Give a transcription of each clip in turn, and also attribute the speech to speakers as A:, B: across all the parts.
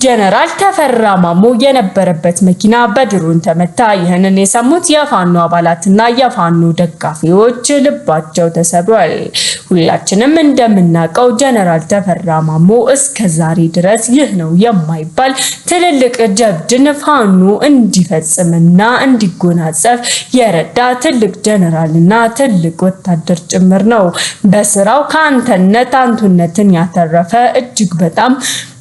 A: ጀነራል ተፈራ ማሞ የነበረበት መኪና በድሮን ተመታ። ይህንን የሰሙት የፋኖ አባላትና የፋኖ ደጋፊዎች ልባቸው ተሰብሯል። ሁላችንም እንደምናውቀው ጀነራል ተፈራ ማሞ እስከ ዛሬ ድረስ ይህ ነው የማይባል ትልልቅ ጀብድን ፋኖ እንዲፈጽምና እንዲጎናጸፍ የረዳ ትልቅ ጀነራልና ትልቅ ወታደር ጭምር ነው። በስራው ከአንተነት አንቱነትን ያተረፈ፣ እጅግ በጣም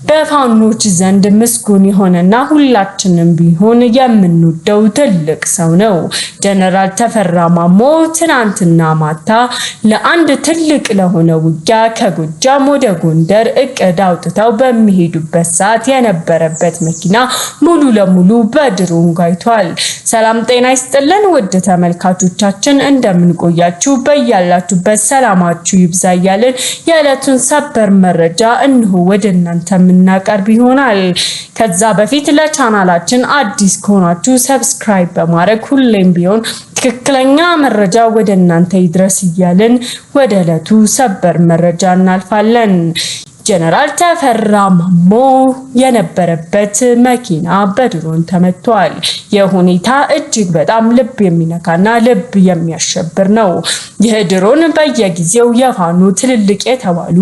A: በፋኖች ዘንድ ምስጉን የሆነና ሁላችንም ቢሆን የምንወደው ትልቅ ሰው ነው። ጀነራል ተፈራ ማሞ ትናንትና ማታ ለአንድ ትልቅ ለሆነ ውጊያ ከጎጃም ወደ ጎንደር እቅድ አውጥተው በሚሄዱበት ሰዓት የነበረበት መኪና ሙሉ ለሙሉ በድሮን ጋይቷል። ሰላም ጤና ይስጥልን ውድ ተመልካቾቻችን፣ እንደምንቆያችሁ፣ በያላችሁበት ሰላማችሁ ይብዛ እያልን የዕለቱን ሰበር መረጃ እንሆ ወደ እናንተ የምናቀርብ ይሆናል። ከዛ በፊት ለቻናላችን አዲስ ከሆናችሁ subscribe በማድረግ ሁሌም ቢሆን ትክክለኛ መረጃ ወደ እናንተ ይድረስ እያልን ወደ ዕለቱ ሰበር መረጃ እናልፋለን። ጀነራል ተፈራ ማሞ የነበረበት መኪና በድሮን ተመቷል። የሁኔታ እጅግ በጣም ልብ የሚነካና ልብ የሚያሸብር ነው። ይህ ድሮን በየጊዜው የፋኖ ትልልቅ የተባሉ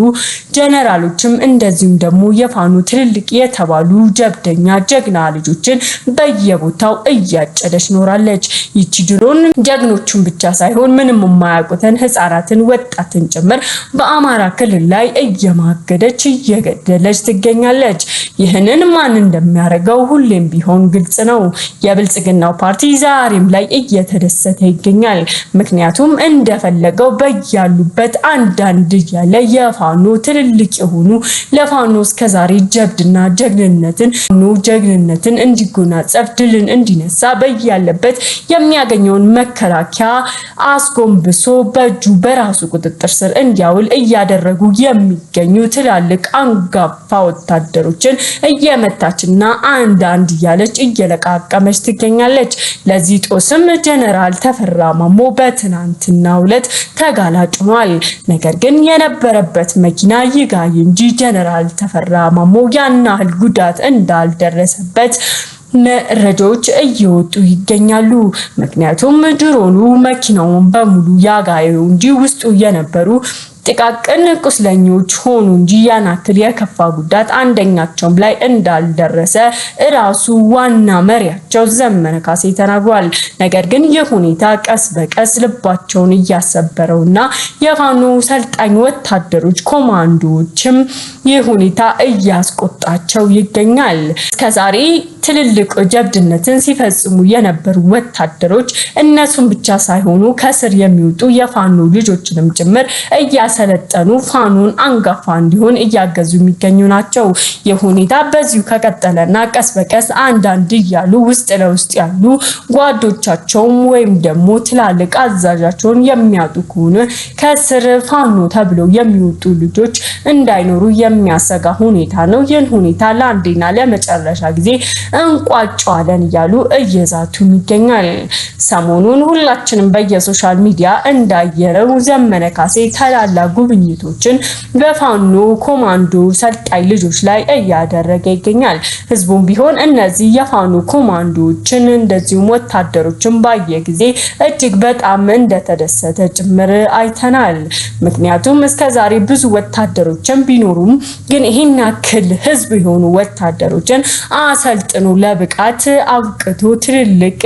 A: ጀነራሎችም እንደዚሁም ደግሞ የፋኖ ትልልቅ የተባሉ ጀብደኛ ጀግና ልጆችን በየቦታው እያጨደች ኖራለች። ይቺ ድሮን ጀግኖቹን ብቻ ሳይሆን ምንም የማያውቁትን ሕጻናትን፣ ወጣትን ጭምር በአማራ ክልል ላይ እየማገደች እየገደለች ትገኛለች። ይህንን ማን እንደሚያደርገው ሁሌም ቢሆን ግልጽ ነው። የብልጽግናው ፓርቲ ዛሬም ላይ እየተደሰተ ይገኛል። ምክንያቱም እንደፈለገው በያሉበት አንዳንድ እያለ የፋኖ ትልልቅ የሆኑ፣ ለፋኖ እስከዛሬ ጀብድና ጀግንነትን እንዲጎናጸፍ፣ ድልን እንዲነሳ በያለበት የሚያገኘውን መከላከያ አስጎንብሶ በእጁ በራሱ ቁጥጥር ስር እንዲያውል እያደረጉ የሚገኙ ትላልቅ አንጋፋ ወታደሮችን እየመታችና አንዳንድ እያለች እየለቃቀመች ትገኛለች። ለዚህ ጦስም ጀነራል ተፈራ ማሞ በትናንትናው ዕለት ተጋላጭ ሆኗል። ነገር ግን የነበረበት መኪና ይጋይ እንጂ ጀነራል ተፈራ ማሞ ያን ያህል ጉዳት እንዳልደረሰበት መረጃዎች እየወጡ ይገኛሉ። ምክንያቱም ድሮኑ መኪናውን በሙሉ ያጋየው እንጂ ውስጡ የነበሩ ጥቃቅን ቁስለኞች ሆኑ እንጂ ያን ያክል የከፋ ጉዳት አንደኛቸውም ላይ እንዳልደረሰ እራሱ ዋና መሪያቸው ዘመነ ካሴ ተናግሯል። ነገር ግን ይህ ሁኔታ ቀስ በቀስ ልባቸውን እያሰበረውና የፋኖ ሰልጣኝ ወታደሮች ኮማንዶዎችም ይህ ሁኔታ እያስቆጣቸው ይገኛል። እስከዛሬ ትልልቅ ጀብድነትን ሲፈጽሙ የነበሩ ወታደሮች እነሱን ብቻ ሳይሆኑ ከስር የሚወጡ የፋኖ ልጆችንም ጭምር እያሰለጠኑ ፋኖን አንጋፋ እንዲሆን እያገዙ የሚገኙ ናቸው። ይህ ሁኔታ በዚሁ ከቀጠለና ቀስ በቀስ አንዳንድ እያሉ ውስጥ ለውስጥ ያሉ ጓዶቻቸውም ወይም ደግሞ ትላልቅ አዛዣቸውን የሚያጡ ከሆነ ከስር ፋኖ ተብለው የሚወጡ ልጆች እንዳይኖሩ የሚያሰጋ ሁኔታ ነው። ይህን ሁኔታ ለአንዴና ለመጨረሻ ጊዜ እንቋጨዋለን እያሉ እየዛቱም ይገኛል። ሰሞኑን ሁላችንም በየ social media እንዳየነው ዘመነ ካሴ ታላላቅ ጉብኝቶችን በፋኖ ኮማንዶ ሰልጣኝ ልጆች ላይ እያደረገ ይገኛል። ህዝቡም ቢሆን እነዚህ የፋኖ ኮማንዶዎችን እንደዚሁም ወታደሮችን ባየ ጊዜ እጅግ በጣም እንደተደሰተ ጭምር አይተናል። ምክንያቱም እስከዛሬ ብዙ ወታደሮችን ቢኖሩም ግን ይህን ያክል ህዝብ የሆኑ ወታደሮችን አሰልጥኖ ለብቃት አብቅቶ ትልልቅ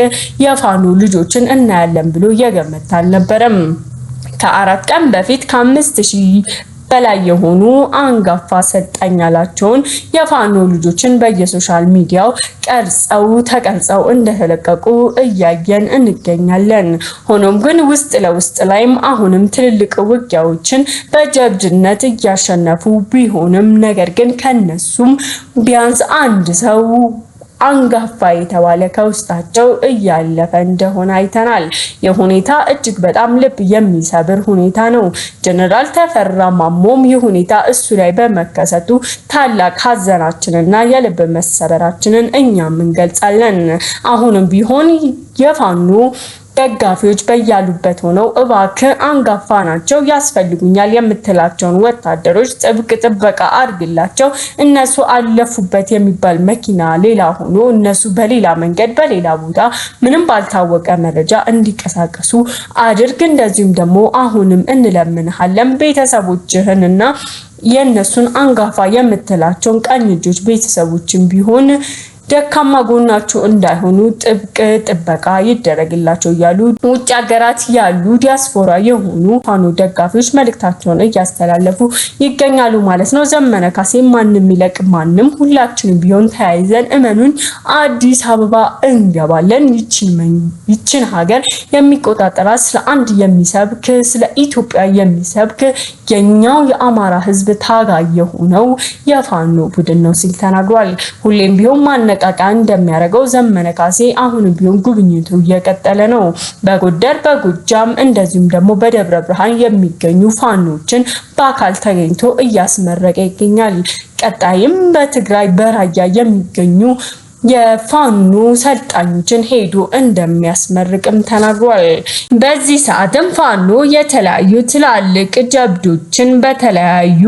A: የፋኖ ልጆችን እናያለን ብሎ የገመተ አልነበረም። ከ4 ቀን በፊት ከ5,000 በላይ የሆኑ አንጋፋ ሰልጣኝ ያላቸውን የፋኖ ልጆችን በየ social media ው ቀርጸው ተቀርጸው እንደተለቀቁ እያየን እንገኛለን። ሆኖም ግን ውስጥ ለውስጥ ላይም አሁንም ትልልቅ ውጊያዎችን በጀብድነት እያሸነፉ ቢሆንም ነገር ግን ከነሱም ቢያንስ አንድ ሰው አንጋፋ የተባለ ከውስጣቸው እያለፈ እንደሆነ አይተናል። የሁኔታ እጅግ በጣም ልብ የሚሰብር ሁኔታ ነው። ጀነራል ተፈራ ማሞም ይህ ሁኔታ እሱ ላይ በመከሰቱ ታላቅ ሀዘናችንና የልብ መሰበራችንን እኛም እንገልጻለን። አሁንም ቢሆን የፋኖ ደጋፊዎች በያሉበት ሆነው እባክህ አንጋፋ ናቸው ያስፈልጉኛል የምትላቸውን ወታደሮች ጥብቅ ጥበቃ አድርግላቸው። እነሱ አለፉበት የሚባል መኪና ሌላ ሆኖ እነሱ በሌላ መንገድ በሌላ ቦታ ምንም ባልታወቀ መረጃ እንዲቀሳቀሱ አድርግ። እንደዚሁም ደግሞ አሁንም እንለምንሃለን ቤተሰቦችህን እና የእነሱን አንጋፋ የምትላቸውን ቀኝ እጆች ቤተሰቦችን ቢሆን ደካማ ጎናቸው እንዳይሆኑ ጥብቅ ጥበቃ ይደረግላቸው እያሉ ውጭ ሀገራት ያሉ ዲያስፖራ የሆኑ ፋኖ ደጋፊዎች መልእክታቸውን እያስተላለፉ ይገኛሉ ማለት ነው። ዘመነ ካሴ ማንም ይለቅ ማንም፣ ሁላችንም ቢሆን ተያይዘን እመኑን አዲስ አበባ እንገባለን። ይችን ሀገር የሚቆጣጠራት ስለ አንድ የሚሰብክ፣ ስለ ኢትዮጵያ የሚሰብክ የኛው የአማራ ሕዝብ ታጋይ የሆነው የፋኖ ቡድን ነው ሲል ተናግሯል። ሁሌም ቢሆን ማነቃቂያ እንደሚያደርገው ዘመነ ካሴ አሁንም ቢሆን ጉብኝቱ እየቀጠለ ነው። በጎንደር፣ በጎጃም እንደዚሁም ደግሞ በደብረ ብርሃን የሚገኙ ፋኖችን በአካል ተገኝቶ እያስመረቀ ይገኛል። ቀጣይም በትግራይ በራያ የሚገኙ የፋኖ ሰልጣኞችን ሄዶ እንደሚያስመርቅም ተናግሯል። በዚህ ሰዓትም ፋኖ የተለያዩ ትላልቅ ጀብዶችን በተለያዩ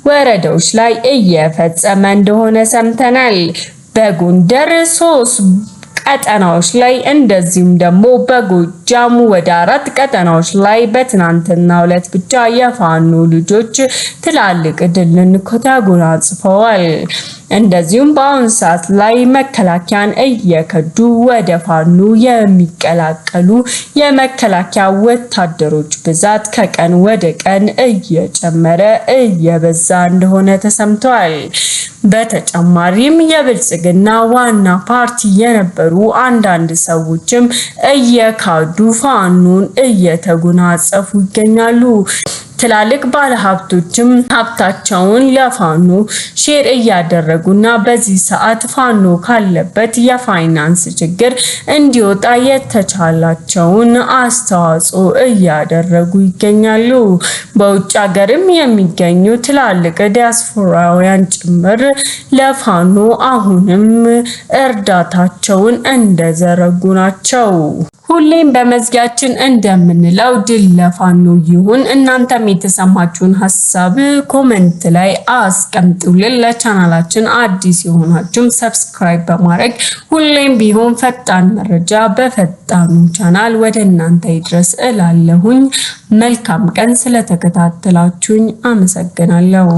A: ወረዳዎች ላይ እየፈጸመ እንደሆነ ሰምተናል። በጎንደር 3 ቀጠናዎች ላይ እንደዚሁም ደግሞ በጎጃም ወደ 4 ቀጠናዎች ላይ በትናንትናው ዕለት ብቻ የፋኖ ልጆች ትላልቅ ድልን ተጎናጽፈዋል። እንደዚሁም በአሁን ሰዓት ላይ መከላከያን እየከዱ ወደ ፋኖ የሚቀላቀሉ የመከላከያ ወታደሮች ብዛት ከቀን ወደ ቀን እየጨመረ እየበዛ እንደሆነ ተሰምቷል። በተጨማሪም የብልጽግና ዋና ፓርቲ የነበሩ አንዳንድ ሰዎችም እየካዱ ፋኖን እየተጎናጸፉ ይገኛሉ። ትላልቅ ባለሀብቶችም ሀብታቸውን ለፋኖ share እያደረጉና በዚህ ሰዓት ፋኖ ካለበት የፋይናንስ ችግር እንዲወጣ የተቻላቸውን አስተዋጽኦ እያደረጉ ይገኛሉ። በውጭ ሀገርም የሚገኙ ትላልቅ ዲያስፖራውያን ጭምር ለፋኖ አሁንም እርዳታቸውን እንደዘረጉ ናቸው። ሁሌም በመዝጊያችን እንደምንለው ድል ለፋኖ ይሁን። እናንተም የተሰማችሁን ሀሳብ comment ላይ አስቀምጡልን። ለቻናላችን አዲስ የሆናችሁም subscribe በማድረግ ሁሌም ቢሆን ፈጣን መረጃ በፈጣኑ ቻናል ወደ እናንተ ይድረስ እላለሁኝ። መልካም ቀን። ስለተከታተላችሁኝ አመሰግናለሁ።